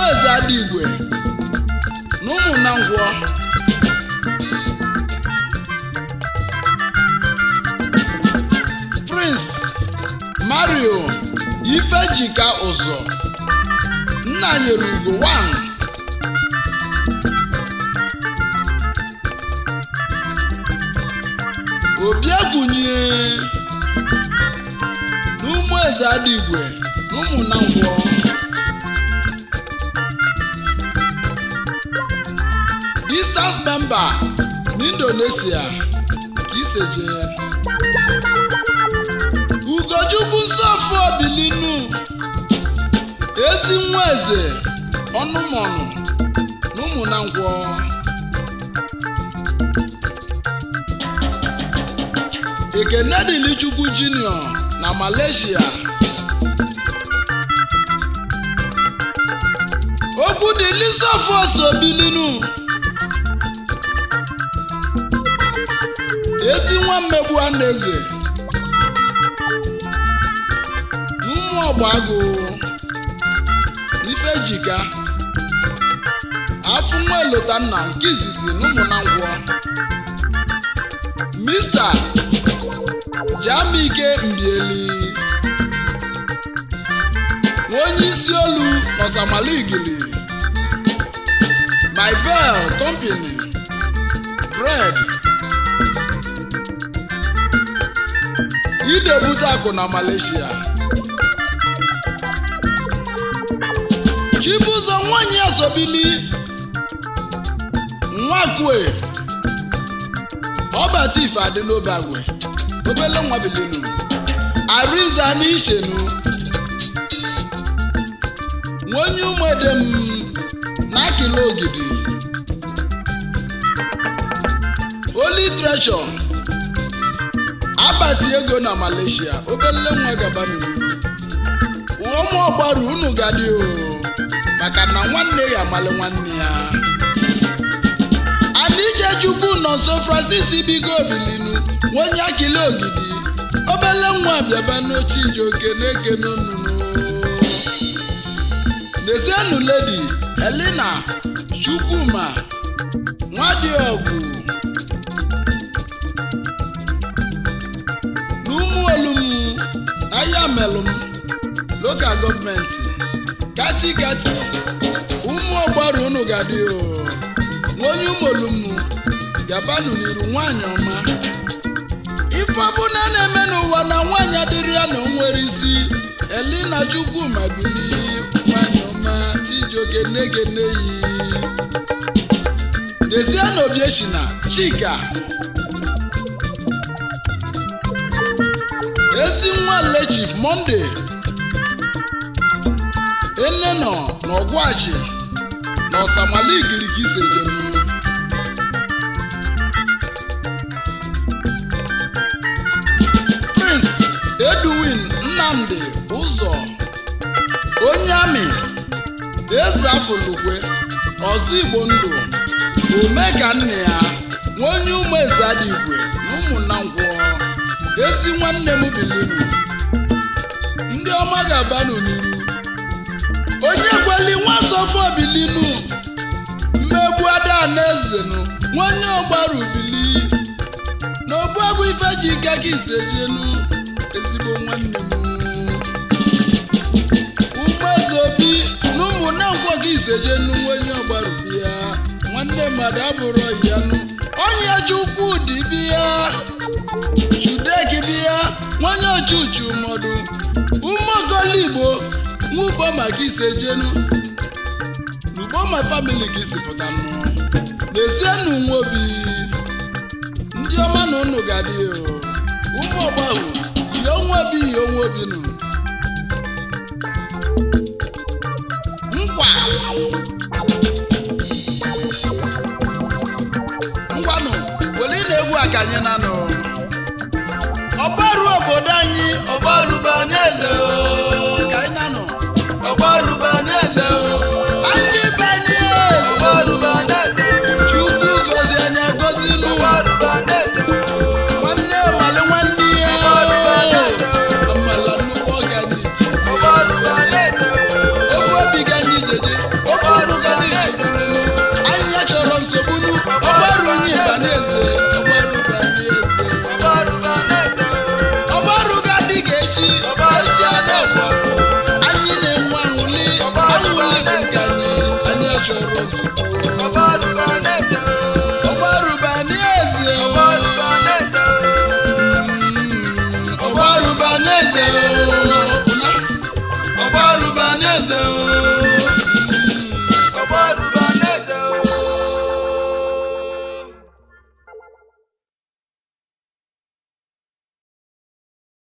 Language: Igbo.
N'ụmụeze Adịgwe na Ụmụnankwọ. Prince Mario Ifejika Ụzọ Nnanyere Ugo 1, Obiakunye n'Ụmụeze Adịgwe na Ụmụnankwọ. Distance member n'Indonesia ka iseje. Ugochukwu Nsọfụ Obilinu, ezi nwa eze ọnụmọnụ na Ụmụnankwọ. Ekene dịlị Chukwu Junior na Malaysia. Okwu dịlị Sọfụ Obilinu, ezi nwa mmegbu anaeze mmụọ ọgbagụ Ifejika afụ nwa Elotanna nke izizi na Ụmụnankwọ. Mr. Jamike Mbieli, onye isi olu n'Ọsamaligili, Mybel Company Bread, idebute akụ na Malaysia. Chibụzọ nwanyị Asobili Nwakwe Ọbata Ife adị n'Obagwe, obele nwa bilinu Arinze n'ichenu, onye ụmụedem na Akịla Ogidi, Holy Treasure Abati ego na Malaysia, obele nwa gaba n'iru. Ụmụ ọgbaru unu gadị o, maka na nwanne ya amalị nwanne ya. Adije Chukwu nọ nso, Francis Bigo Obilinu, onye Akịla Ogidi, obele nwa bịaba n'oche ije na-ekene unu. N'ezienụ Ledi Elina Chukwuma Nwadịọgụ n'Ụmụolum Ayamelụm Local Gọọmenti, kati kati ụmụ ọgbaru unu ga-adị o. Onye ụmụolum gabanụ n'iru, nwanyị ọma. Ife ọbụla na-eme n'ụwa na nwaanyị adịrị ya na o nwere isi. Elina Chukwuma bili, nwanyị ọma, Chijioke nnekene yi. Dezie na Obiechina Chika, ezi nwa Lechi Monde Enenọ na Ọgwachi na Ọsamala Igirigi sejenu. Prince Edwin Nnamdi Ụzọ, onye amị, eze afọlukwe ọzọ Igbo ndụ, ome ka nna ya nwa onye ụmụ eze Adịgwe na Ụmụnankwọ, ezi nwanne m bilinu. Ndị ọma ga-abanụ n'iru. Onye kweli nwa sọfọ bilinu, mmegbu ada na ezenu nwanne ọgbaru bili na ogbuagụ ife ji gaga isejenu, ezigbo nwanne m Umeeze Obi na Ụmụnankwọ gị isejenu, onye ọgbaru bi ya nwanne mmadụ abụrụ ya nụ. Onye Chukwu dị bi ya Chudeki bi ya nwanne ochuchu mọdụ ụmụokoligbo nwugbo maka isejenu n'ugbo ma famili ka isi pụta nụ. N'ezienụ nwobi ndị ọma na unu ga-adị o. Ụmụ ọgbahụ ihe onwe obi, ihe onwe obi nụ nkwa. Ngwanụ were na egwu a ka anyị na-anụ ọgbaru obodo anyị. Ọgbaru bụ eze o. Ka anyị na-anụ. Ọgbaru bụ